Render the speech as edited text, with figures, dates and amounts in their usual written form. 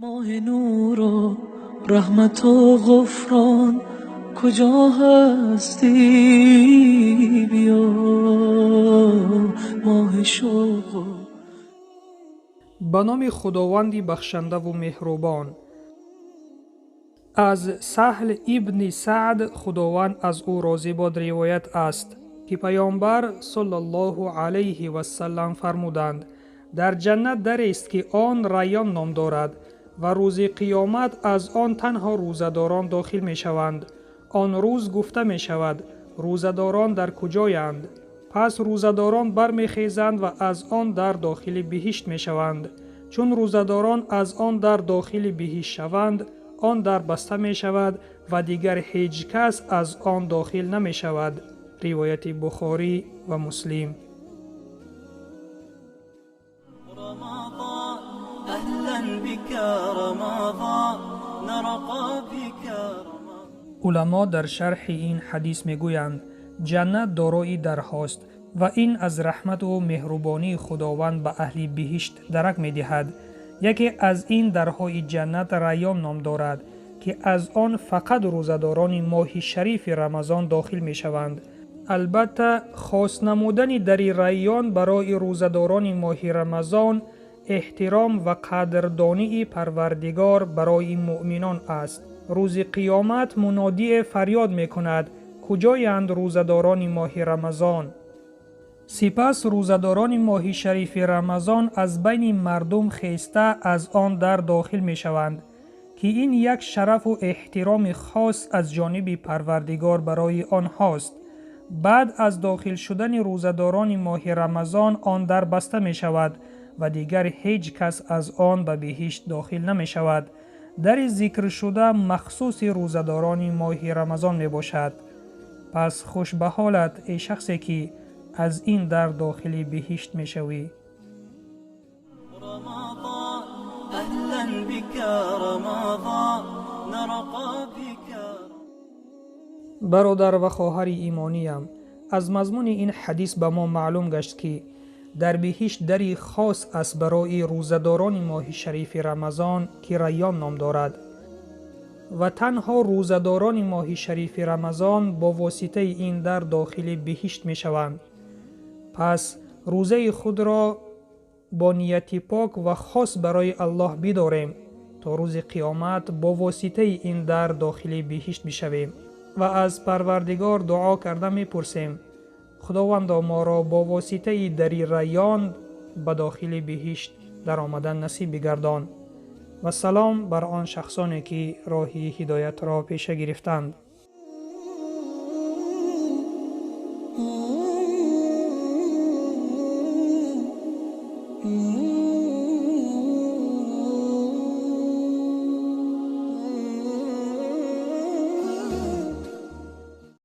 Моҳи нуру раҳмату ғуфрон, куҷо ҳастӣ биё, моҳи шавқ. Ба номи Худованди бахшандаву меҳрубон. Аз Саҳл ибни Саъд, Худованд аз ӯ розӣ бод, ривоят аст, ки Паёмбар саллаллоҳу алайҳи васаллам фармуданд: дар ҷаннат дарест, ки он Райён ном дорад ва рӯзи қиёмат аз он танҳо рӯзадорон дохил мешаванд. Он рӯз гуфта мешавад: рӯзадорон дар куҷоянд? Пас рӯзадорон бармехезанд ва аз он дар дохили биҳишт мешаванд. Чун рӯзадорон аз он дар дохили биҳишт шаванд, он дар баста мешавад ва дигар ҳеҷ кас аз он дохил намешавад. Ривояти Бухорӣ ва Муслим. Рамазон, аҳлан бика Рамазон, нарқа бика Рамазон. Уламо дар шарҳи ин ҳадис мегӯянд: ҷаннат дорои дарҳост ва ин аз раҳмату меҳрубонии Худованд ба аҳли биҳишт дарак медиҳад. Яке аз ин дарҳои ҷаннат Райён ном дорад, ки аз он фақат рӯзадорони моҳи шарифи Рамазон дохил мешаванд. Албатта, хос намудани дари Райён барои рӯзадорони моҳи Рамазон эҳтиром ва қадрдонии Парвардигор барои муъминон аст. Рӯзи қиёмат мунодие фарёд мекунад: куҷоянд рӯзадорони моҳи Рамазон? Сипас рӯзадорони моҳи шарифи Рамазон аз байни мардум хеста аз он дар дохил мешаванд, ки ин як шарафу эҳтироми хос аз ҷониби Парвардигор барои онҳост. Баъд аз дохил шудани рӯзадорони моҳи Рамазон он дар баста мешавад ва дигар ҳеҷ кас аз он ба биҳишт дохил намешавад. Дари зикршуда махсуси рӯзадорони моҳи Рамазон мебошад. Пас хуш ба ҳолат, эй шахсе, ки аз ин дар дохили биҳишт мешавӣ. Рамазон, аҳлан бика Рамазон, нарқа бика. Бародар ва хоҳари имониям, аз мазмуни ин ҳадис ба мо маълум гашт, ки дар биҳишт дари хос аст барои рӯзадорони моҳи шарифи Рамазон, ки Райён ном дорад, ва танҳо рӯзадорони моҳи шарифи Рамазон бо воситаи ин дар дохили биҳишт мешаванд. Пас рӯзаи худро бо нияти пок ва хос барои Аллоҳ бидорем, то рӯзи қиёмат бо воситаи ин дар дохили биҳишт бишавем ва аз Парвардигор дуо карда мепурсем: Худовандо, моро бо воситаи дари Райён ба дохили биҳишт даромадан насиб бигардон. Ва салом бар он шахсоне, ки роҳи ҳидоятро пеша гирифтанд.